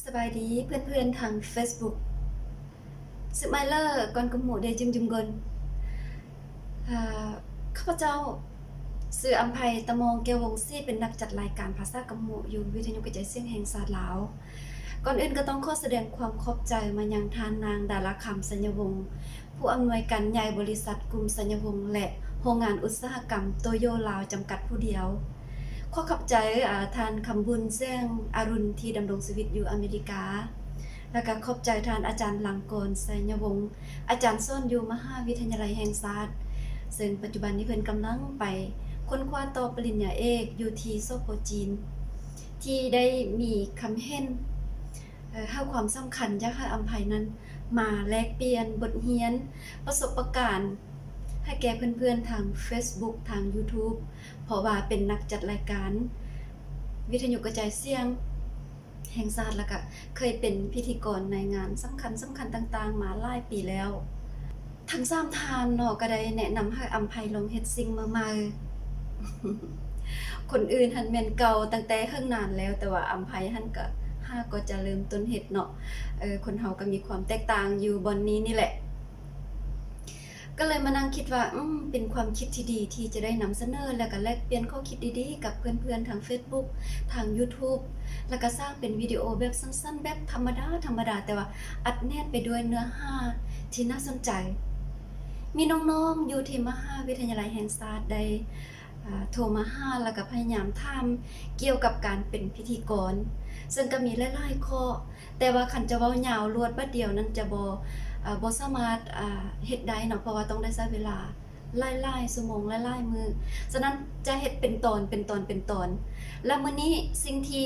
ສະບາຍດີເພື່ອນໆທາງເຟສບຸກ. ສືບມາເລີ ກ່ອນກະໝູເດ ຈຶ່ງຈຶ່ງກົນ. ເອີ ຂ້າພະເຈົ້າຊື່ອຳໄພ ຕະມອງ ແກ້ວວົງສີ ເປັນນັກຈັດລາຍການພາສາກະໝູຢູ່ວິທະຍຸກະຈາຍສຽງແຫ່ງຊາດລາວ. ກ່ອນອື່ນກໍຕ້ອງຂໍສະແດງຄວາມຂອບໃຈມາຍັງທ່ານນາງ ດາລາຄຳ ໄຊຍະວົງ ຜູ້ອຳນວຍການໃຫຍ່ບໍລິສັດກຸ່ມໄຊຍະວົງ ແລະ ໂຮງງານອຸດສາຫະກຳໂຕໂຢລາວຈຳກັດຜູ້ດຽວ. ຂໍຂອບໃຈ ອາ ທ່ານຄຳບຸນ ແສງອາລຸນ ທີ່ດຳລົງຊີວິດຢູ່ອາເມລິກາ ແລະ ກໍຂອບໃຈທ່ານອາຈານ ລັງກອນ ໄຊຍະວົງ ອາຈານສອນຢູ່ມະຫາວິທະຍາໄລແຫ່ງຊາດ, ເຊິ່ງປັດຈຸບັນນີ້ເພິ່ນກຳລັງໄປຄົ້ນຄວ້າຕໍ່ປະລິນຍາເອກຢູ່ທີ່ ສປ ຈີນ ທີ່ໄດ້ມີຄຳເຫັນ ເອີ ໃຫ້ຄວາມສຳຄັນ ຢາກໃຫ້ອຳໄພນັ້ນມາແລກປ່ຽນບົດຮຽນ ປະສົບປະການ ໃຫ້ແກ່ເພື່ອນໆທາງເຟສບຸກ ທາງຢູທູບ ເພາະວ່າເປັນນັກຈັດລາຍການວິທະຍຸກະຈາຍສຽງແຫ່ງຊາດ ແລ້ວກະເຄີຍເປັນພິທີກອນໃນງານສຳຄັນໆຕ່າງໆມາຫຼາຍປີແລ້ວ. ທັງສາມທ່ານເນາະ ກໍໄດ້ແນະນຳໃຫ້ອຳໄພລອງເຮັດສິ່ງໃໝ່ໆ. ຄົນອື່ນຫັ້ນແມ່ນເກົ່າຕັ້ງແຕ່ເຫິງນານແລ້ວ, ແຕ່ວ່າອຳໄພຫັ້ນກໍຫາກໍຈະເລີ່ມຕົ້ນເຮັດເນາະ. ເອີ ຄົນເຮົາກໍມີຄວາມແຕກຕ່າງຢູ່ບ່ອນນີ້ນີ້ແຫຼະ. ກໍເລີຍມານັ່ງຄິດວ່າ ອືມ ເປັນຄວາມຄິດທີ່ດີທີ່ຈະໄດ້ນຳສະເໜີ ແລ້ວກໍແລກປ່ຽນຂໍ້ຄິດດີໆກັບເພື່ອນໆທາງເຟສບຸກ ທາງຢູທູບ ແລ້ວກໍສ້າງເປັນວິດີໂອແບບສັ້ນໆ ແບບທຳມະດາໆ ແຕ່ວ່າອັດແໜ້ນໄປດ້ວຍເນື້ອຫາທີ່ໜ້າສົນໃຈ. ມີນ້ອງໆຢູ່ທີ່ມະຫາວິທະຍາໄລແຫ່ງຊາດໄດ້ ອາ ໂທມາຫາ ແລ້ວກໍພະຍາຍາມຖາມກ່ຽວກັບການເປັນພິທີກອນ, ເຊິ່ງກໍມີຫຼາຍໆຂໍ້, ແຕ່ວ່າຄັນຈະເວົ້າຍາວລວດບາດດຽວນັ້ນຈະບໍ່ ອາ ບໍ່ສາມາດ ອາ ເຮັດໄດ້ເນາະ, ເພາະວ່າຕ້ອງໄດ້ໃຊ້ເວລາຫຼາຍໆຊົ່ວໂມງ ຫຼາຍໆມື້. ສະນັ້ນຈະເຮັດເປັນຕອນ ເປັນຕອນ ເປັນຕອນ. ແລ້ວມື້ນີ້ສິ່ງທີ່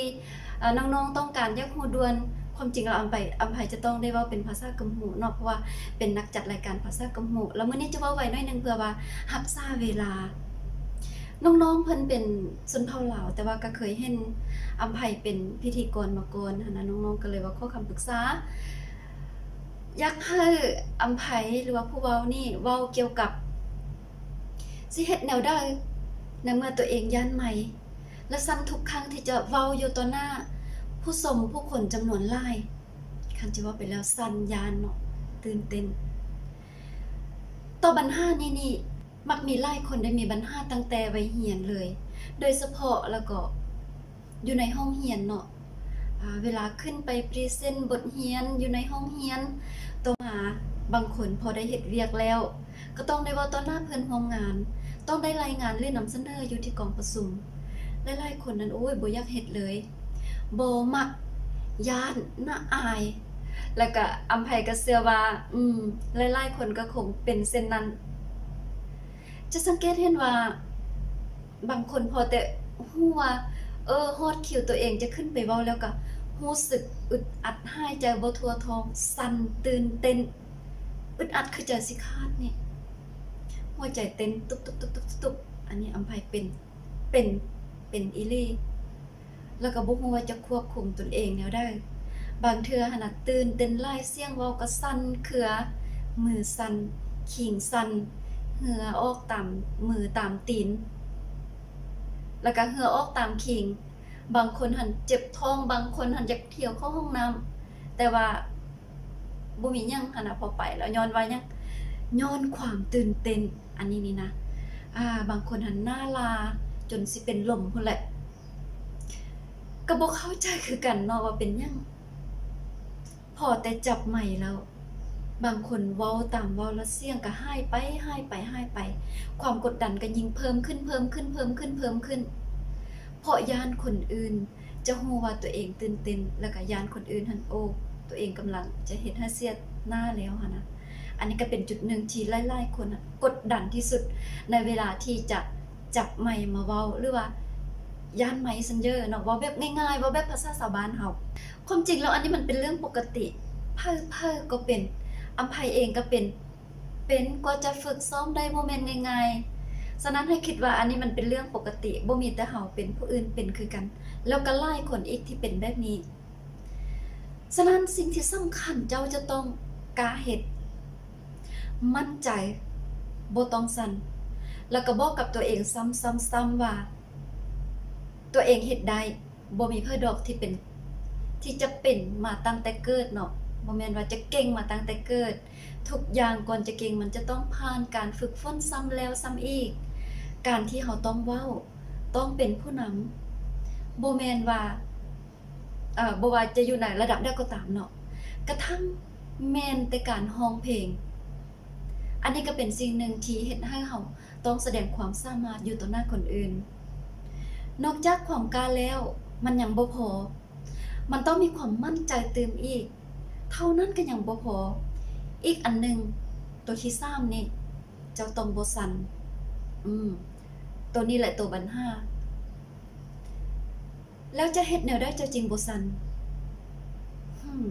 ເອີ ນ້ອງໆຕ້ອງການຢາກຮູ້ດ່ວນ, ຄວາມຈິງແລ້ວອຳໄພ ອຳໄພຈະຕ້ອງໄດ້ເວົ້າເປັນພາສາກຳຫູເນາະ, ເພາະວ່າເປັນນັກຈັດລາຍການພາສາກຳຫູ. ແລ້ວມື້ນີ້ຈະເວົ້າໄວໜ້ອຍໜຶ່ງ ເພື່ອວ່າຮັກສາເວລາ. ນ້ອງໆເພິ່ນເປັນຊົນເຜົ່າລາວ, ແຕ່ວ່າກໍເຄີຍເຫັນອຳໄພເປັນພິທີກອນມາກ່ອນຫັ້ນນະ. ນ້ອງໆກໍເລີຍວ່າຂໍຄຳປຶກສາ, ຢາກໃຫ້ອຳໄພ ຫຼືວ່າຜູ້ເວົ້ານີ້ເວົ້າກ່ຽວກັບ ຊິເຮັດແນວໃດໃນເມື່ອຕົວເອງຢ້ານໄມ ແລະ ສັ່ນທຸກຄັ້ງທີ່ຈະເວົ້າຢູ່ຕໍ່ໜ້າຜູ້ຊົມຜູ້ຄົນຈຳນວນຫຼາຍ. ຄັນຊິເວົ້າໄປແລ້ວສັ່ນຢ້ານເນາະ, ຕື່ນເຕັ້ນ. ຕໍ່ບັນຫານີ້ນີ້ ມັກມີຫຼາຍຄົນໄດ້ມີບັນຫາຕັ້ງແຕ່ໄວຮຽນເລີຍ, ໂດຍສະເພາະແລ້ວກໍ ຢູ່ໃນຫ້ອງຮຽນເນາະ, ອາ ເວລາຂຶ້ນໄປພຣີເຊັນບົດຮຽນຢູ່ໃນຫ້ອງຮຽນ, ຕໍ່ມາບາງຄົນພໍໄດ້ເຮັດວຽກແລ້ວ ກໍຕ້ອງໄດ້ເວົ້າຕໍ່ໜ້າເພື່ອນຮ່ວມງານ, ຕ້ອງໄດ້ລາຍງານ ຫຼື ນຳສະເໜີຢູ່ທີ່ກອງປະຊຸມ. ຫຼາຍໆຄົນນັ້ນ ໂອ້ຍ ບໍ່ຢາກເຮັດເລີຍ, ບໍ່ມັກ, ຢ້ານ, ໜ້າອາຍ. ແລ້ວກະອຳໄພກໍເຊື່ອວ່າ ອືມ ຫຼາຍໆຄົນກໍຄົງເປັນເຊັ່ນນັ້ນ. ຈະສັງເກດເຫັນວ່າ ບາງຄົນພໍແຕ່ຮູ້ວ່າ ເອີ ຮອດຄິວຕົວເອງຈະຂຶ້ນໄປເວົ້າແລ້ວກໍຮູ້ສຶກອຶດອັດ, ຫາຍໃຈບໍ່ທົ່ວທ້ອງ, ສັ່ນ, ຕື່ນເຕັ້ນ, ອຶດອັດ, ຄືໃຈຊິຂາດນີ້, ຫົວໃຈເຕັ້ນຕຸບໆໆໆ. ອັນນີ້ອຳໄພເປັນ, ເປັນ, ເປັນອີ່ຫຼີ. ແລ້ວກໍບໍ່ຮູ້ວ່າຈະຄວບຄຸມຕົນເອງແນວໃດ. ບາງເທື່ອຫັ້ນນະ ຕື່ນເຕັ້ນຫຼາຍ, ສຽງເວົ້າກໍສັ່ນເຄືອ, ມືສັ່ນ, ຄີງສັ່ນ, ເຫື່ອອອກຕາມມືຕາມຕີນ, ແລ້ວກໍເຫື່ອອອກຕາມຄີງ. ບາງຄົນຫັ້ນເຈັບທ້ອງ, ບາງຄົນຫັ້ນຢາກຖຽວເຂົ້າຫ້ອງນ້ຳ, ແຕ່ວ່າ ບໍ່ມີຫຍັງຫັ້ນນະ, ພໍໄປແລ້ວຍ້ອນວ່າຫຍັງ? ຍ້ອນຄວາມຕື່ນເຕັ້ນ. ອັນນີ້ນີ້ນະ ອາ ບາງຄົນຫັ້ນໜ້າລາຈົນຊິເປັນລົມພຸ້ນແຫຼະ. ກໍບໍ່ເຂົ້າໃຈຄືກັນເນາະວ່າເປັນຫຍັງ? ພໍແຕ່ຈັບໄມແລ້ວ ບາງຄົນເວົ້າຕາມເວົ້າແລ້ວສຽງກໍຫາຍໄປ, ຫາຍໄປ, ຫາຍໄປ. ຄວາມກົດດັນກໍຍິ່ງເພີ່ມຂຶ້ນ, ເພີ່ມຂຶ້ນ, ເພີ່ມຂຶ້ນ, ເພີ່ມຂຶ້ນ ເພາະຢ້ານຄົນອື່ນ ຈະຮູ້ວ່າຕົວເອງຕື່ນເຕັ້ນ ແລ້ວກະຢ້ານຄົນອື່ນຫັ້ນ ໂອ້ ຕົວເອງກຳລັງຈະເຮັດໃຫ້ເສຍໜ້າແລ້ວຫັ້ນນະ. ອັນນີ້ກະເປັນຈຸດໜຶ່ງທີ່ຫຼາຍໆຄົນກົດດັນທີ່ສຸດ ໃນເວລາທີ່ຈະຈັບໄມມາເວົ້າ ຫຼືວ່າຢ້ານໄມຊັນເຢີເນາະ, ເວົ້າແບບງ່າຍໆ ເວົ້າແບບພາສາຊາວບ້ານເຮົາ. ຄວາມຈິງແລ້ວອັນນີ້ມັນເປັນເລື່ອງປົກກະຕິ, ໃຜໆກໍເປັນ, ອຳໄພເອງກໍເປັນ. ເປັນ ກວ່າຈະຝຶກຊ້ອມໄດ້ບໍ່ແມ່ນງ່າຍໆ. ສະນັ້ນໃຫ້ຄິດວ່າອັນນີ້ມັນເປັນເລື່ອງປົກກະຕິ, ບໍ່ມີແຕ່ເຮົາເປັນ, ຜູ້ອື່ນເປັນຄືກັນ, ແລ້ວກໍຫຼາຍຄົນອີກທີ່ເປັນແບບນີ້. ສະນັ້ນສິ່ງທີ່ສຳຄັນເຈົ້າຈະຕ້ອງກ້າເຮັດ, ໝັ້ນໃຈ, ບໍ່ຕ້ອງສັ່ນ, ແລ້ວກໍບອກກັບຕົວເອງຊ້ຳໆໆວ່າ ຕົວເອງເຮັດໄດ້. ບໍ່ມີໃຜດອກທີ່ເປັນ ທີ່ຈະເປັນມາຕັ້ງແຕ່ເກີດເນາະ, ບໍ່ແມ່ນວ່າຈະເກັ່ງມາຕັ້ງແຕ່ເກີດ. ທຸກຢ່າງກ່ອນຈະເກັ່ງ ມັນຈະຕ້ອງຜ່ານການຝຶກຝົນຊ້ຳແລ້ວຊ້ຳອີກ. ການທີ່ເຮົາຕ້ອງເວົ້າ, ຕ້ອງເປັນຜູ້ນຳ, ບໍ່ແມ່ນວ່າ ເອີ ບໍ່ວ່າຈະຢູ່ໃນລະດັບໃດກໍຕາມເນາະ, ກະທັ່ງແມ່ນແຕ່ການຮ້ອງເພງ, ອັນນີ້ກໍເປັນສິ່ງໜຶ່ງທີ່ເຮັດໃຫ້ເຮົາຕ້ອງສະແດງຄວາມສາມາດຢູ່ຕໍ່ໜ້າຄົນອື່ນ. ນອກຈາກຄວາມກ້າແລ້ວ ມັນຍັງບໍ່ພໍ, ມັນຕ້ອງມີຄວາມໝັ້ນໃຈຕື່ມອີກ. ເທົ່ານັ້ນກໍຍັງບໍ່ພໍ, ອີກອັນໜຶ່ງ, ໂຕທີສາມນີ້ ເຈົ້າຕ້ອງບໍ່ສັ່ນ. ອືມ, ໂຕນີ້ແຫຼະໂຕບັນຫາ. ແລ້ວຈະເຮັດແນວໃດເຈົ້າຈຶ່ງບໍ່ສັ່ນ? ຫືມ,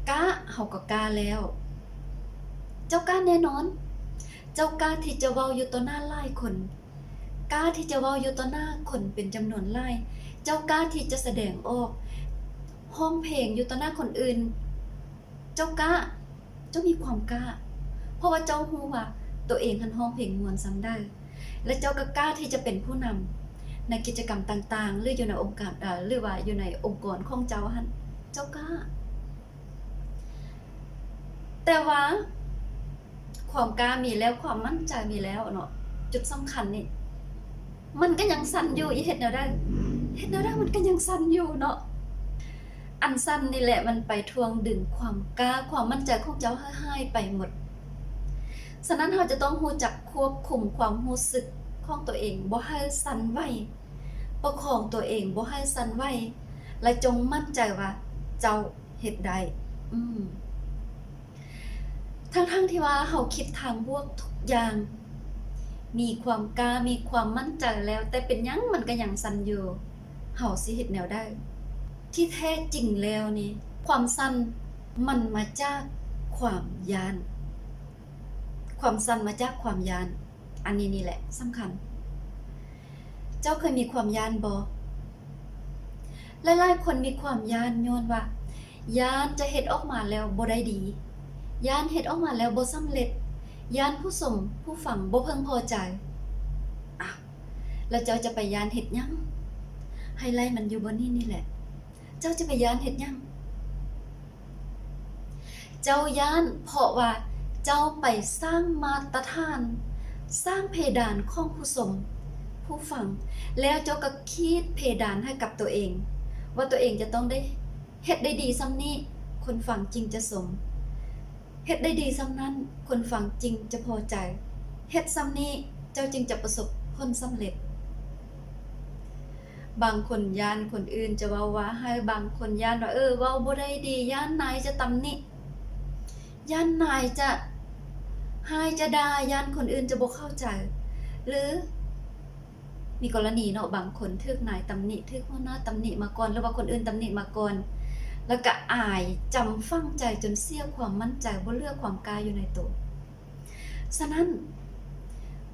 ກ້າ, ເຮົາກໍກ້າແລ້ວ. ເຈົ້າກ້າແນ່ນອນ. ເຈົ້າກ້າທີ່ຈະເວົ້າຢູ່ຕໍ່ໜ້າຫຼາຍຄົນ, ກ້າທີ່ຈະເວົ້າຢູ່ຕໍ່ໜ້າຄົນເປັນຈຳນວນຫຼາຍ, ເຈົ້າກ້າທີ່ຈະສະແດງອອກ, ຮ້ອງເພງຢູ່ຕໍ່ໜ້າຄົນອື່ນ. ເຈົ້າກ້າ, ເຈົ້າມີຄວາມກ້າ, ເພາະວ່າເຈົ້າຮູ້ວ່າໂຕເອງຫັ້ນຮ້ອງເພງມ່ວນສ່ຳໃດ, ແລະ ເຈົ້າກໍກ້າທີ່ຈະເປັນຜູ້ນຳໃນກິດຈະກຳຕ່າງໆ ຫຼື ຢູ່ໃນອົງການ, ເອີ ຫຼືວ່າຢູ່ໃນອົງກອນຂອງເຈົ້າຫັ້ນ, ເຈົ້າກ້າ. ແຕ່ວ່າຄວາມກ້າມີແລ້ວ, ຄວາມໝັ້ນໃຈມີແລ້ວເນາະ, ຈຸດສຳຄັນນີ້ ມັນກໍຍັງສັ່ນຢູ່. ອີເຮັດແນວໃດ? ເຮັດແນວໃດມັນກໍຍັງສັ່ນຢູ່ເນາະ. ອັນສັ່ນນີ້ແຫຼະ ມັນໄປຖ່ວງດຶງຄວາມກ້າ, ຄວາມໝັ້ນໃຈຂອງເຈົ້າໃຫ້ຫາຍໄປໝົດ. ສະນັ້ນ ເຮົາຈະຕ້ອງຮູ້ຈັກຄວບຄຸມຄວາມຮູ້ສຶກຂອງຕົວເອງ ບໍ່ໃຫ້ສັ່ນໄຫວ, ປະຄອງຕົວເອງບໍ່ໃຫ້ສັ່ນໄຫວ ແລະ ຈົ່ງໝັ້ນໃຈວ່າເຈົ້າເຮັດໄດ້. ອືມ. ທັງໆທີ່ວ່າເຮົາຄິດທາງບວກທຸກຢ່າງ, ມີຄວາມກ້າ, ມີຄວາມໝັ້ນໃຈແລ້ວ, ແຕ່ເປັນຫຍັງມັນກໍຍັງສັ່ນຢູ່, ເຮົາຊິເຮັດແນວໃດ? ທີ່ແທ້ຈິງແລ້ວນີ້ ຄວາມສັ່ນມັນມາຈາກຄວາມຢ້ານ. ຄວາມສັ່ນມາຈາກຄວາມຢ້ານ. ອັນນີ້ນີ້ແຫຼະສຳຄັນ. ເຈົ້າເຄີຍມີຄວາມຢ້ານບໍ່? ຫຼາຍໆຄົນມີຄວາມຢ້ານຍ້ອນວ່າ ຢ້ານຈະເຮັດອອກມາແລ້ວບໍ່ໄດ້ດີ, ຢ້ານເຮັດອອກມາແລ້ວບໍ່ສຳເລັດ, ຢ້ານຜູ້ຊົມຜູ້ຟັງບໍ່ເພິ່ງພໍໃຈ. ອ້າວ, ແລ້ວເຈົ້າຈະໄປຢ້ານເຮັດຫຍັງ? ໄຮໄລມັນຢູ່ບ່ອນນີ້ນີ້ແຫຼະ. ເຈົ້າຈະໄປຢ້ານເຮັດຫຍັງ? ເຈົ້າຢ້ານເພາະວ່າເຈົ້າໄປສ້າງມາດຕະຖານ, ສ້າງເພດານຂອງຜູ້ຊົມ, ຜູ້ຟັງ, ແລ້ວເຈົ້າກໍຂີດເພດານໃຫ້ກັບຕົວເອງ ວ່າຕົວເອງຈະຕ້ອງໄດ້ເຮັດໄດ້ດີສ່ຳນີ້ ຄົນຟັງຈຶ່ງຈະຊົມ, ເຮັດໄດ້ດີສ່ຳນັ້ນ ຄົນຟັງຈຶ່ງຈະພໍໃຈ, ເຮັດສ່ຳນີ້ເຈົ້າຈຶ່ງຈະປະສົບຜົນສຳເລັດ. ບາງຄົນຢ້ານຄົນອື່ນຈະເວົ້າວ່າຮ້າຍ, ບາງຄົນຢ້ານວ່າ ເອີ ເວົ້າບໍ່ໄດ້ດີ, ຢ້ານນາຍຈະຕຳໜິ, ຢ້ານນາຍຈະຮ້າຍຈະດ່າ, ຢ້ານຄົນອື່ນຈະບໍ່ເຂົ້າໃຈ ຫຼື ມີກໍລະນີເນາະ, ບາງຄົນຖືກນາຍຕຳໜິ, ຖືກຫົວໜ້າຕຳໜິມາກ່ອນ ຫຼືວ່າຄົນອື່ນຕຳໜິມາກ່ອນ ແລ້ວກະອາຍຈຳຝັງໃຈຈົນເສຍຄວາມໝັ້ນໃຈ, ບໍ່ເຫຼືອຄວາມກ້າຢູ່ໃນໂຕ. ສະນັ້ນ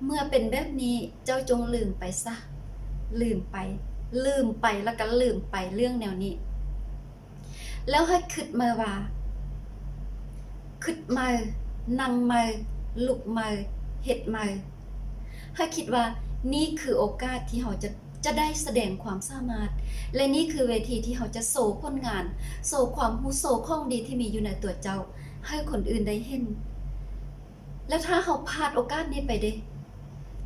ເມື່ອເປັນແບບນີ້ ເຈົ້າຈົ່ງລືມໄປຊະ, ລືມໄປ, ລືມໄປ ແລ້ວກໍລືມໄປເລື່ອງແນວນີ້. ແລ້ວໃຫ້ຄິດໃໝ່ວ່າ, ຄິດໃໝ່, ນັ່ງໃໝ່, ລຸກໃໝ່, ເຮັດໃໝ່. ໃຫ້ຄິດວ່ານີ້ຄືໂອກາດທີ່ເຮົາຈະ, ຈະໄດ້ສະແດງຄວາມສາມາດ ແລະ ນີ້ຄືເວທີທີ່ເຮົາຈະໂຊຜົນງານ, ໂຊຄວາມຮູ້, ໂຊຂອງດີທີ່ມີຢູ່ໃນຕົວເຈົ້າໃຫ້ຄົນອື່ນໄດ້ເຫັນ. ແລ້ວຖ້າເຮົາພາດໂອກາດນີ້ໄປເດ?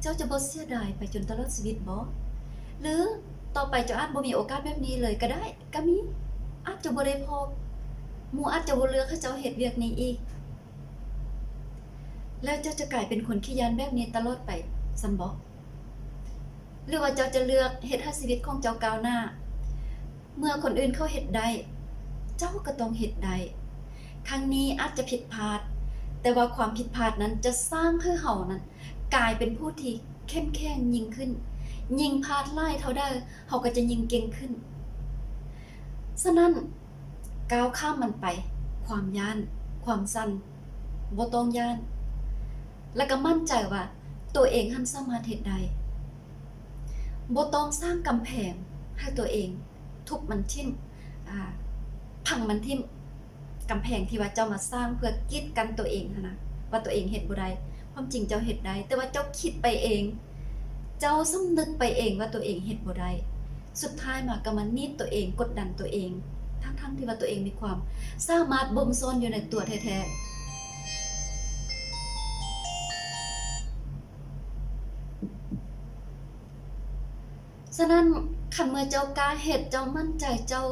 ເຈົ້າຈະບໍ່ເສຍດາຍໄປຈົນຕະຫຼອດຊີວິດບໍ? ຫຼື ຕໍ່ໄປເຈົ້າອາດບໍ່ມີໂອກາດແບບນີ້ເລີຍກໍໄດ້, ກໍມີ, ອາດຈະບໍ່ໄດ້ພໍ, ໝູ່ອາດຈະບໍ່ເລືອກໃຫ້ເຈົ້າເຮັດວຽກນີ້ອີກ. ແລ້ວເຈົ້າຈະກາຍເປັນຄົນຂີ້ຢ້ານແບບນີ້ຕະຫຼອດໄປຊັ້ນບໍ? ຫຼືວ່າເຈົ້າຈະເລືອກເຮັດໃຫ້ຊີວິດຂອງເຈົ້າກ້າວໜ້າ? ເມື່ອຄົນອື່ນເຂົາເຮັດໄດ້, ເຈົ້າກໍຕ້ອງເຮັດໄດ້. ຄັ້ງນີ້ອາດຈະຜິດພາດ, ແຕ່ວ່າຄວາມຜິດພາດນັ້ນຈະສ້າງໃຫ້ເຮົານັ້ນກາຍເປັນຜູ້ທີ່ເຂັ້ມແຂງຍິ່ງຂຶ້ນ. ຍິ່ງພາດຫຼາຍເທົ່າໃດ, ເຮົາກໍຈະຍິ່ງເກັ່ງຂຶ້ນ. ສະນັ້ນ, ກ້າວຂ້າມມັນໄປ, ຄວາມຢ້ານ, ຄວາມສັ່ນ, ບໍ່ຕ້ອງຢ້ານ, ແລ້ວກໍໝັ້ນໃຈວ່າຕົວເອງຫັ້ນສາມາດເຮັດໄດ້. ບໍ່ຕ້ອງສ້າງກຳແພງໃຫ້ຕົວເອງ, ທຸບມັນຖິ້ມ, ອາ, ພັງມັນຖິ້ມ, ກຳແພງທີ່ວ່າເຈົ້າມາສ້າງເພື່ອກີດກັ້ນຕົວເອງຫັ້ນນະ, ວ່າຕົວເອງເຮັດບໍ່ໄດ້. ຄວາມຈິງເຈົ້າເຮັດໄດ້, ແຕ່ວ່າເຈົ້າຄິດໄປເອງ, ເຈົ້າສຳນຶກໄປເອງວ່າຕົວເອງເຮັດບໍ່ໄດ້. ສຸດທ້າຍມາກໍມາໜີບຕົວເອງ, ກົດດັນຕົວເອງ, ທັງໆທີ່ວ່າຕົວເອງມີຄວາມສາມາດບົ່ມຊ້ອນຢູ່ໃນຕົວແທ້ໆ. ສະນັ້ນ, ຄັນເມື່ອເຈົ້າກ້າເຮັດ, ເຈົ້າໝັ້ນໃຈ, ເຈົ້າ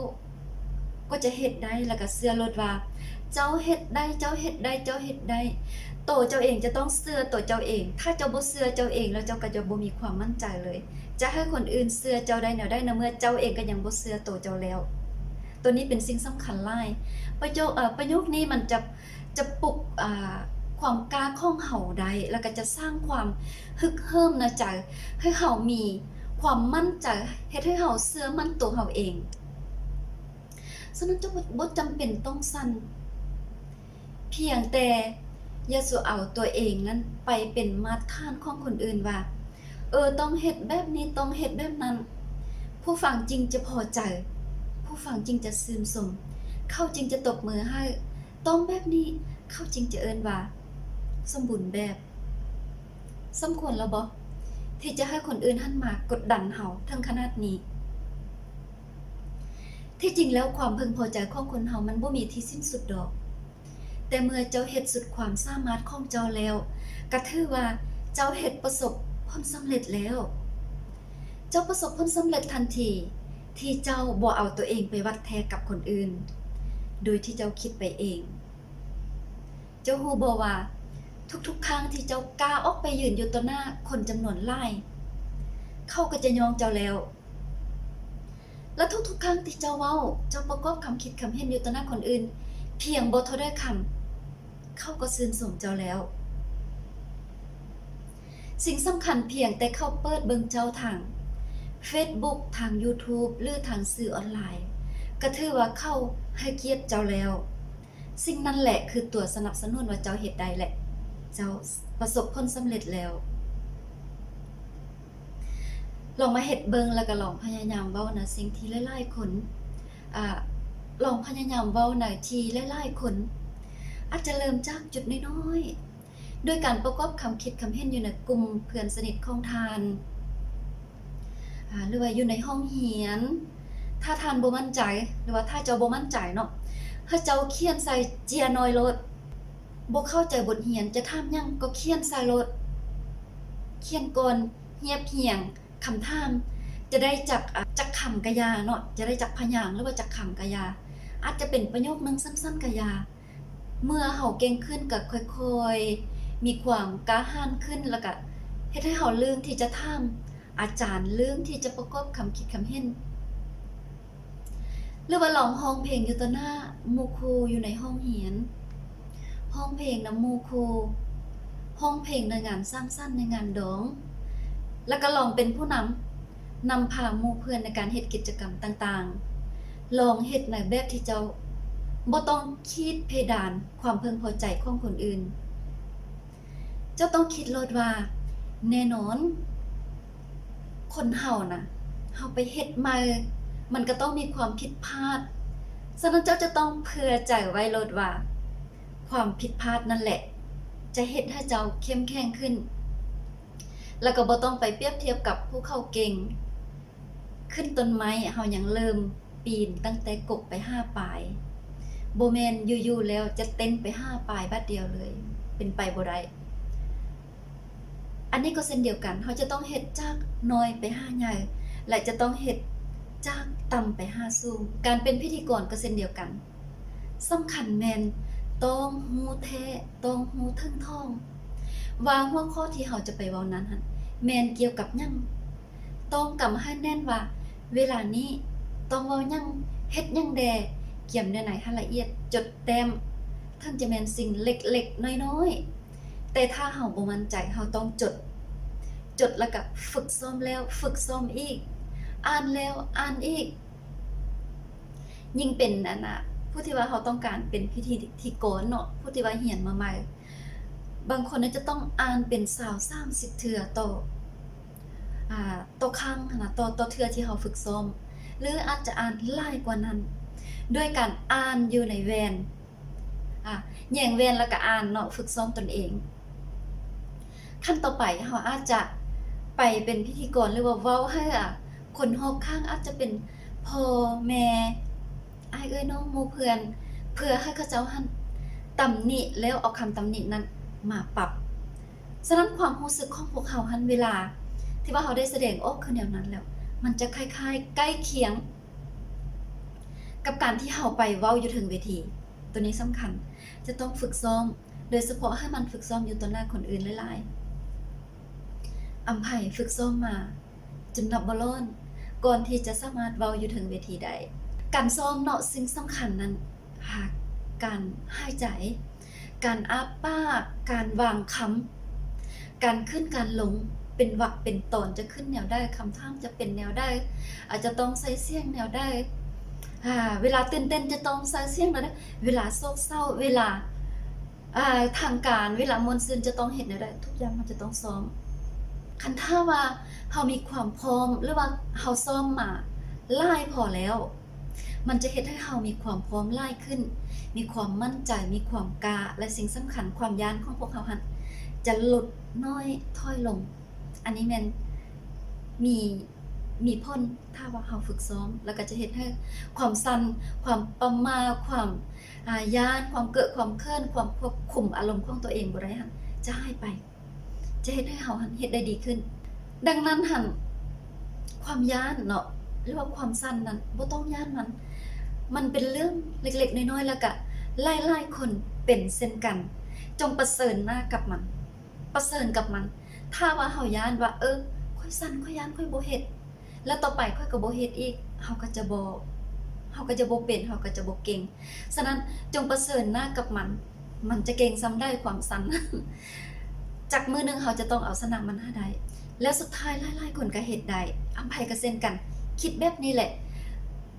ກໍຈະເຮັດໄດ້, ແລ້ວກໍເຊື່ອໂລດວ່າເຈົ້າເຮັດໄດ້, ເຈົ້າເຮັດໄດ້, ເຈົ້າເຮັດໄດ້. ໂຕເຈົ້າເອງຈະຕ້ອງເຊື່ອໂຕເຈົ້າເອງ. ຖ້າເຈົ້າບໍ່ເຊື່ອເຈົ້າເອງແລ້ວ, ເຈົ້າກໍຈະບໍ່ມີຄວາມໝັ້ນໃຈເລີຍ. ຈະໃຫ້ຄົນອື່ນເຊື່ອເຈົ້າໄດ້ແນວໃດ ໃນເມື່ອເຈົ້າເອງກໍຍັງບໍ່ເຊື່ອໂຕເຈົ້າແລ້ວ? ໂຕນີ້ເປັນສິ່ງສຳຄັນຫຼາຍ. ປະໂຫຍກ, ເອີ, ປະໂຫຍກນີ້ມັນຈະ ຈະປຸກ, ອ່າ, ຄວາມກ້າຂອງເຮົາໄດ້ ແລ້ວກໍຈະສ້າງຄວາມຮຶກເຫີມໃນໃຈ ໃຫ້ເຮົາມີຄວາມໝັ້ນໃຈ, ເຮັດໃຫ້ເຮົາເຊື່ອໝັ້ນຕົວເຮົາເອງ. ສະນັ້ນເຈົ້າບໍ່, ບໍ່ຈຳເປັນຕ້ອງສັ່ນ, ພຽງແຕ່ຢ່າສູ່ເອົາຕົວເອງນັ້ນໄປເປັນມາດຖານຂອງຄົນອື່ນວ່າ ເອີ, ຕ້ອງເຮັດແບບນີ້, ຕ້ອງເຮັດແບບນັ້ນ. ຜູ້ຟັງຈຶ່ງຈະພໍໃຈ, ຜູ້ຟັງຈຶ່ງຈະຊື່ນຊົມ, ເຂົາຈຶ່ງຈະຕົບມືໃຫ້. ຕ້ອງແບບນີ້, ເຂົາຈຶ່ງຈະເອີ້ນວ່າສົມບູນແບບ. ສົມຄວນແລ້ວບໍ່ ທີ່ຈະໃຫ້ຄົນອື່ນຫັ້ນມາກົດດັນເຮົາເຖິງຂະໜາດນີ້? ທີ່ຈິງແລ້ວ, ຄວາມເພິ່ງພໍໃຈຂອງຄົນເຮົາມັນບໍ່ມີທີ່ສິ້ນສຸດດອກ. ແຕ່ເມື່ອເຈົ້າເຮັດສຸດຄວາມສາມາດຂອງເຈົ້າແລ້ວ, ກໍຖືວ່າເຈົ້າເຮັດປະສົບຜົນສຳເລັດແລ້ວ. ເຈົ້າປະສົບຜົນສຳເລັດທັນທີທີ່ເຈົ້າບໍ່ເອົາຕົວເອງໄປວັດແທກກັບຄົນອື່ນ ໂດຍທີ່ເຈົ້າຄິດໄປເອງ. ເຈົ້າຮູ້ບໍ່ວ່າທຸກໆຄັ້ງທີ່ເຈົ້າກ້າອອກໄປຢືນຢູ່ຕໍ່ໜ້າຄົນຈຳນວນຫຼາຍ, ເຂົາກໍຈະຍ້ອງເຈົ້າແລ້ວ. ແລະ ທຸກໆຄັ້ງທີ່ເຈົ້າເວົ້າ, ເຈົ້າປະກອບຄຳຄິດຄຳເຫັນຢູ່ຕໍ່ໜ້າຄົນອື່ນ ພຽງບໍ່ເທົ່າໃດຄຳ, ເຂົາກໍຊື່ນຊົມເຈົ້າແລ້ວ. ສິ່ງສຳຄັນພຽງແຕ່ເຂົາເປີດເບິ່ງເຈົ້າທາງເຟສບຸກ, ທາງຢູທູບ ຫຼື ທາງສື່ອອນລາຍ, ກໍຖືວ່າເຂົາໃຫ້ກຽດເຈົ້າແລ້ວ. ສິ່ງນັ້ນແຫຼະຄືຕົວສະໜັບສະໜູນວ່າເຈົ້າເຮັດໄດ້ ແລະ ເຈົ້າປະສົບຜົນສຳເລັດແລ້ວ. ລອງມາເຮັດເບິ່ງ ແລ້ວກໍລອງພະຍາຍາມເວົ້າໃນສິ່ງທີ່ຫຼາຍໆຄົນ, ອາ, ລອງພະຍາຍາມເວົ້າໃນທີ່ຫຼາຍໆຄົນ. ອາດຈະເລີ່ມຈາກຈຸດນ້ອຍໆ ໂດຍການປະກອບຄຳຄິດຄຳເຫັນຢູ່ໃນກຸ່ມເພື່ອນສະໜິດຂອງທ່ານ, ອາ, ຫຼືວ່າຢູ່ໃນຫ້ອງຮຽນ. ຖ້າທ່ານບໍ່ໝັ້ນໃຈ ຫຼືວ່າຖ້າເຈົ້າບໍ່ໝັ້ນໃຈເນາະ, ໃຫ້ເຈົ້າຂຽນໃສ່ເຈ້ຍນ້ອຍໂລດ. ບໍ່ເຂົ້າໃຈບົດຮຽນ ຈະຖາມຫຍັງກໍຂຽນໃສ່ໂລດ. ຂຽນກ່ອນ, ຮຽບຮຽງຄຳຖາມ ຈະໄດ້ຈັກ, ອາ, ຈັກຄຳກະຢ່າເນາະ, ຈະໄດ້ຈັກພະຍາງ ຫຼືວ່າຈັກຄຳກະຢ່າ, ອາດຈະເປັນປະໂຫຍກໜຶ່ງສັ້ນໆກະຢ່າ. ເມື່ອເຮົາເກັ່ງຂຶ້ນກໍຄ່ອຍໆມີຄວາມກ້າຫານຂຶ້ນ ແລ້ວກະເຮັດໃຫ້ເຮົາເລີ່ມທີ່ຈະຖາມອາຈານ, ເລີ່ມທີ່ຈະປະກອບຄຳຄິດຄຳເຫັນ. ຫຼືວ່າລອງຮ້ອງເພງຢູ່ຕໍ່ໜ້າໝູ່ຄູ່ຢູ່ໃນຫ້ອງຮຽນ, ຮ້ອງເພງນຳໝູ່ຄູ່, ຮ້ອງເພງໃນງານສັງສັນ, ໃນງານດອງ, ແລ້ວກໍລອງເປັນຜູ້ນຳ ນຳພາໝູ່ເພື່ອນໃນການເຮັດກິດຈະກຳຕ່າງໆ. ລອງເຮັດໃນແບບທີ່ເຈົ້າບໍ່ຕ້ອງຂີດເພດານຄວາມເພິ່ງພໍໃຈຂອງຄົນອື່ນ. ເຈົ້າຕ້ອງຄິດໂລດວ່າ ແນ່ນອນ ຄົນເຮົານະ, ເຮົາໄປເຮັດໃໝ່ ມັນກໍຕ້ອງມີຄວາມຜິດພາດ. ສະນັ້ນເຈົ້າຈະຕ້ອງເຜື່ອໃຈໄວ້ໂລດວ່າ ຄວາມຜິດພາດນັ້ນແຫຼະ ຈະເຮັດໃຫ້ເຈົ້າເຂັ້ມແຂງຂຶ້ນ. ແລ້ວກໍບໍ່ຕ້ອງໄປປຽບທຽບກັບພວກເຂົາເກັ່ງ. ຂຶ້ນຕົ້ນໄມ້ ເຮົາຍັງເລີ່ມປີນຕັ້ງແຕ່ກົກໄປຫາປາຍ, ບໍ່ແມ່ນຢູ່ໆແລ້ວຈະເຕັ້ນໄປຫາປາຍບາດດຽວເລີຍ, ເປັນໄປບໍ່ໄດ້. ອັນນີ້ກໍເຊັ່ນດຽວກັນ, ເຮົາຈະຕ້ອງເຮັດຈາກນ້ອຍໄປຫາໃຫຍ່ ແລະ ຈະຕ້ອງເຮັດຈາກຕ່ຳໄປຫາສູງ. ການເປັນພິທີກອນກໍເຊັ່ນດຽວກັນ, ສຳຄັນແມ່ນຕ້ອງຮູ້ແທ້, ຕ້ອງຮູ້ເຖິງຖອງ ວ່າຫົວຂໍ້ທີ່ເຮົາຈະໄປເວົ້ານັ້ນຫັ້ນ ແມ່ນກ່ຽວກັບຫຍັງ. ຕ້ອງກຳໃຫ້ແໜ້ນວ່າເວລານີ້ຕ້ອງເວົ້າຫຍັງ, ເຮັດຫຍັງແດ່, ກຽມແນວໃດໃຫ້ລະອຽດ, ຈົດແຕ້ມ, ເຖິງຈະແມ່ນສິ່ງເລັກໆນ້ອຍໆ, ແຕ່ຖ້າເຮົາບໍ່ໝັ້ນໃຈ, ເຮົາຕ້ອງຈົດ, ຈົດແລ້ວກະຝຶກຊ້ອມແລ້ວຝຶກຊ້ອມອີກ, ອ່ານແລ້ວອ່ານອີກ. ຍິ່ງເປັນອັນນະ ຜູ້ທີ່ວ່າເຮົາຕ້ອງການເປັນພິທີກອນເນາະ, ຜູ້ທີ່ວ່າຮຽນມາໃໝ່, ບາງຄົນນະຈະຕ້ອງອ່ານເປັນຊາວສາມສິບເທື່ອຕໍ່, ອາ, ຕໍ່ຄັ້ງຫັ້ນນະ, ຕໍ່, ຕໍ່ເທື່ອທີ່ເຮົາຝຶກຊ້ອມ, ຫຼື ອາດຈະອ່ານຫຼາຍກວ່ານັ້ນ ດ້ວຍການອ່ານຢູ່ໃນແວ່ນ, ອາ, ແຍງແວ່ນແລ້ວກະອ່ານເນາະ, ຝຶກຊ້ອມຕົນເອງ. ຂັ້ນຕໍ່ໄປເຮົາອາດຈະໄປເປັນພິທີກອນ ຫຼືວ່າເວົ້າໃຫ້, ອາ, ຄົນຮອບຂ້າງອາດຈະເປັນພໍ່ແມ່ ອ້າຍເອື້ອຍນ້ອງໝູ່ເພື່ອນ ເພື່ອໃຫ້ເຂົາເຈົ້າຫັ້ນຕຳໜິ ແລ້ວເອົາຄຳຕຳໜິນັ້ນມາປັບ. ສະນັ້ນຄວາມຮູ້ສຶກຂອງພວກເຮົາຫັ້ນ ເວລາທີ່ວ່າເຮົາໄດ້ສະແດງອອກຄືແນວນັ້ນແລ້ວ ມັນຈະຄ້າຍໆໃກ້ຄຽງກັບການທີ່ເຮົາໄປເວົ້າຢູ່ເທິງເວທີ. ໂຕນີ້ສຳຄັນ ຈະຕ້ອງຝຶກຊ້ອມ ໂດຍສະເພາະໃຫ້ມັນຝຶກຊ້ອມຢູ່ຕໍ່ໜ້າຄົນອື່ນຫຼາຍໆ. ອຳໄພຝຶກຊ້ອມມາຈົນນັບບໍ່ລ້ອນ ກ່ອນທີ່ຈະສາມາດເວົ້າຢູ່ເທິງເວທີໄດ້. ການຊ້ອມເນາະ ສິ່ງສຳຄັນນັ້ນ ຫາການຫາຍໃຈ, ການອ້າປາກ, ການວາງຄຳ, ການຂຶ້ນການລົງ ເປັນວັກເປັນຕອນ ຈະຂຶ້ນແນວໃດ, ຄຳຖາມຈະເປັນແນວໃດ, ອາດຈະຕ້ອງໃຊ້ສຽງແນວໃດ, ອາ ເວລາຕື່ນເຕັ້ນຈະຕ້ອງໃຊ້ສຽງແນວໃດ, ເວລາໂສກເສົ້າ, ເວລາ ອ່າ ທາງການ ເວລາມ່ວນຊື່ນຈະຕ້ອງເຮັດແນວໃດ ທຸກຢ່າງມັນຈະຕ້ອງຊ້ອມ. ຄັນຖ້າວ່າເຮົາມີຄວາມພ້ອມ ຫຼືວ່າເຮົາຊ້ອມມາຫຼາຍພໍແລ້ວ ມັນຈະເຮັດໃຫ້ເຮົາມີຄວາມພ້ອມຫຼາຍຂຶ້ນ, ມີຄວາມໝັ້ນໃຈ, ມີຄວາມກ້າ ແລະ ສິ່ງສຳຄັນ ຄວາມຢ້ານຂອງພວກເຮົາຫັ້ນຈະຫຼຸດນ້ອຍຖອຍລົງ. ອັນນີ້ແມ່ນມີ ມີຜົນ ຖ້າວ່າເຮົາຝຶກຊ້ອມ ແລ້ວກໍຈະເຮັດໃຫ້ຄວາມສັ່ນ, ຄວາມປະໝ່າ, ຄວາມ ອາ ຢ້ານ, ຄວາມເກີດຄວາມເຂີນ, ຄວາມຄວບຄຸມອາລົມຂອງຕົວເອງບໍ່ໄດ້ຫັ້ນ ຈະຫາຍໄປ, ຈະເຮັດໃຫ້ເຮົາຫັ້ນເຮັດໄດ້ດີຂຶ້ນ. ດັ່ງນັ້ນຫັ້ນ ຄວາມຢ້ານເນາະ ຫຼືວ່າຄວາມສັ່ນນັ້ນ ບໍ່ຕ້ອງຢ້ານມັນ, ມັນເປັນເລື່ອງເລັກໆນ້ອຍໆ ແລ້ວກະຫຼາຍໆຄົນເປັນເຊັ່ນກັນ. ຈົ່ງປະເຊີນໜ້າກັບມັນ, ປະເຊີນກັບມັນ. ຖ້າວ່າເຮົາຢ້ານວ່າ ເອີ ຂ້ອຍສັ່ນ, ຂ້ອຍຢ້ານ, ຂ້ອຍບໍ່ເຮັດ ແລ້ວຕໍ່ໄປຂ້ອຍກໍບໍ່ເຮັດອີກ, ເຮົາກໍຈະບໍ່ ເຮົາກໍຈະບໍ່ເປັນ, ເຮົາກໍຈະບໍ່ເກັ່ງ. ສະນັ້ນ ຈົ່ງປະເຊີນໜ້າກັບມັນ, ມັນຈະເກັ່ງສ່ຳໃດຄວາມສັ່ນ. ຈັກມື້ໜຶ່ງເຮົາຈະຕ້ອງເອົາຊະນະມັນໃຫ້ໄດ້. ແລ້ວສຸດທ້າຍຫຼາຍໆຄົນກໍເຮັດໄດ້, ອຳໄພກໍເຊັ່ນກັນ, ຄິດແບບນີ້ແຫຼະ.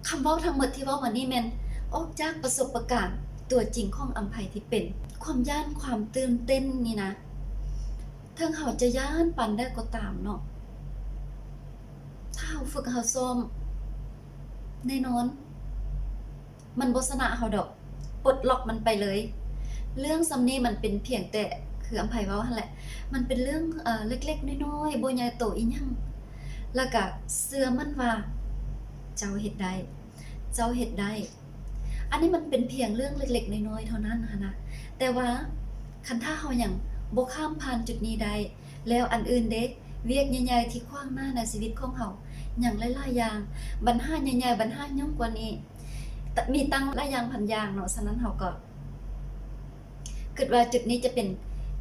ຄຳເວົ້າທັງໝົດທີ່ເວົ້າມານີ້ແມ່ນອອກຈາກປະສົບປະການຕົວຈິງຂອງອຳໄພທີ່ເປັນ. ຄວາມຢ້ານ, ຄວາມຕື່ນເຕັ້ນນີ້ນະ, ເຖິງເຮົາຈະຢ້ານປານໃດກໍຕາມເນາະ, ຖ້າເຮົາຝຶກເຮົາຊ້ອມ ແນ່ນອນ ມັນບໍ່ຊະນະເຮົາດອກ, ປົດລັອກມັນໄປເລີຍ. ເລື່ອງສ່ຳນີ້ມັນເປັນພຽງແຕ່ ຄືອຳໄພເວົ້າຫັ້ນແຫຼະ, ມັນເປັນເລື່ອງ ເອີ ເລັກໆນ້ອຍໆ ບໍ່ໃຫຍ່ໂຕອີ່ຫຍັງ. ແລ້ວກະເຊື່ອໝັ້ນວ່າເຈົ້າເຮັດໄດ້, ເຈົ້າເຮັດໄດ້. ອັນນີ້ມັນເປັນພຽງເລື່ອງເລັກໆນ້ອຍໆເທົ່ານັ້ນຫັ້ນນະ, ແຕ່ວ່າຄັນຖ້າເຮົາຍັງບໍ່ຂ້າມຜ່ານຈຸດນີ້ໄດ້ ແລ້ວອັນອື່ນເດ ວຽກໃຫຍ່ໆທີ່ຂວາງໜ້າໃນຊີວິດຂອງເຮົາ ຍັງຫຼາຍໆຢ່າງ, ບັນຫາໃຫຍ່ໆ ບັນຫາຫຍຸ້ງກວ່ານີ້ ມີຕັ້ງຫຼາຍຢ່າງພັນຢ່າງເນາະ. ສະນັ້ນເຮົາກໍຄິດວ່າຈຸດນີ້ຈະເປັນ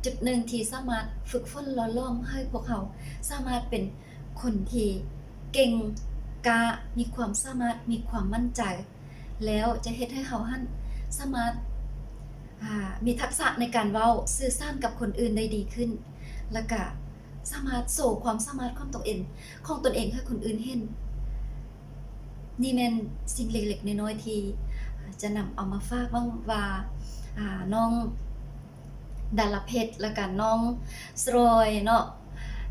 ຈຸດໜຶ່ງທີ່ສາມາດຝຶກຝົນຫຼໍ່ຫຼອມໃຫ້ພວກເຮົາສາມາດເປັນຄົນທີ່ເກັ່ງກ້າ, ມີຄວາມສາມາດ, ມີຄວາມໝັ້ນໃຈ. ແລ້ວຈະເຮັດໃຫ້ເຮົາຫັ້ນສາມາດ ອ່າ ມີທັກສະໃນການເວົ້າ, ສື່ສານກັບຄົນອື່ນໄດ້ດີຂຶ້ນ, ແລ້ວກະສາມາດໂຊຄວາມສາມາດຂອງຕົນເອງ, ຂອງຕົນເອງໃຫ້ຄົນອື່ນເຫັນ. ນີ້ແມ່ນສິ່ງເລັກໆນ້ອຍໆທີ່ຈະນຳເອົາມາຝາກ. ຫວັງວ່າ ອ່າ ນ້ອງ ດາລາເພັດ ແລ້ວກະນ້ອງສະຣອຍເນາະ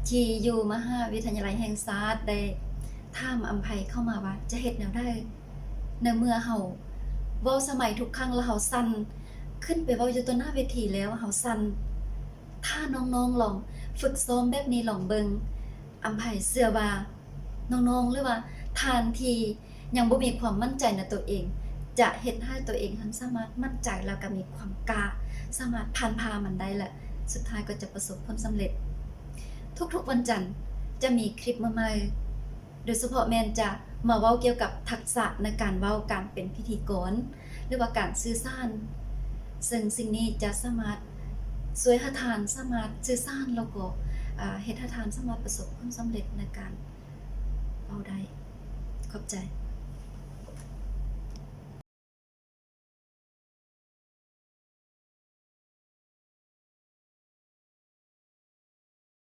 ທີ່ຢູ່ມະຫາວິທະຍາໄລແຫ່ງຊາດ ໄດ້ຖາມອຳໄພເຂົ້າມາວ່າຈະເຮັດແນວໃດ ໃນເມື່ອເຮົາເວົ້າສະໄໝທຸກຄັ້ງແລ້ວເຮົາສັ່ນ, ຂຶ້ນໄປເວົ້າຢູ່ຕໍ່ໜ້າເວທີແລ້ວເຮົາສັ່ນ. ຖ້ານ້ອງໆລອງຝຶກຊ້ອມແບບນີ້ລອງເບິ່ງ, ອຳໄພເຊື່ອວ່າ ນ້ອງໆ ຫຼືວ່າທ່ານທີ່ຍັງບໍ່ມີຄວາມໝັ້ນໃຈໃນຕົວເອງ ຈະເຮັດໃຫ້ຕົວເອງຫັ້ນສາມາດໝັ້ນໃຈ ແລ້ວກໍມີຄວາມກ້າ ສາມາດຜ່ານຜ່າມັນໄດ້ ແລະ ສຸດທ້າຍກໍຈະປະສົບຜົນສຳເລັດ. ທຸກໆວັນຈັນຈະມີຄລິບມາໃໝ່, ໂດຍສະເພາະແມ່ນຈະມາເວົ້າກ່ຽວກັບທັກສະໃນການເວົ້າ, ການເປັນພິທີກອນ ຫຼືວ່າການສື່ສານ, ເຊິ່ງສິ່ງນີ້ຈະສາມາດຊ່ວຍໃຫ້ທ່ານສາມາດສື່ສານ ແລ້ວກໍ ອາ ເຮັດໃຫ້ທ່ານສາມາດປະສົບຜົນສຳເລັດໃນການເວົ້າໄດ້. ຂອບໃຈ.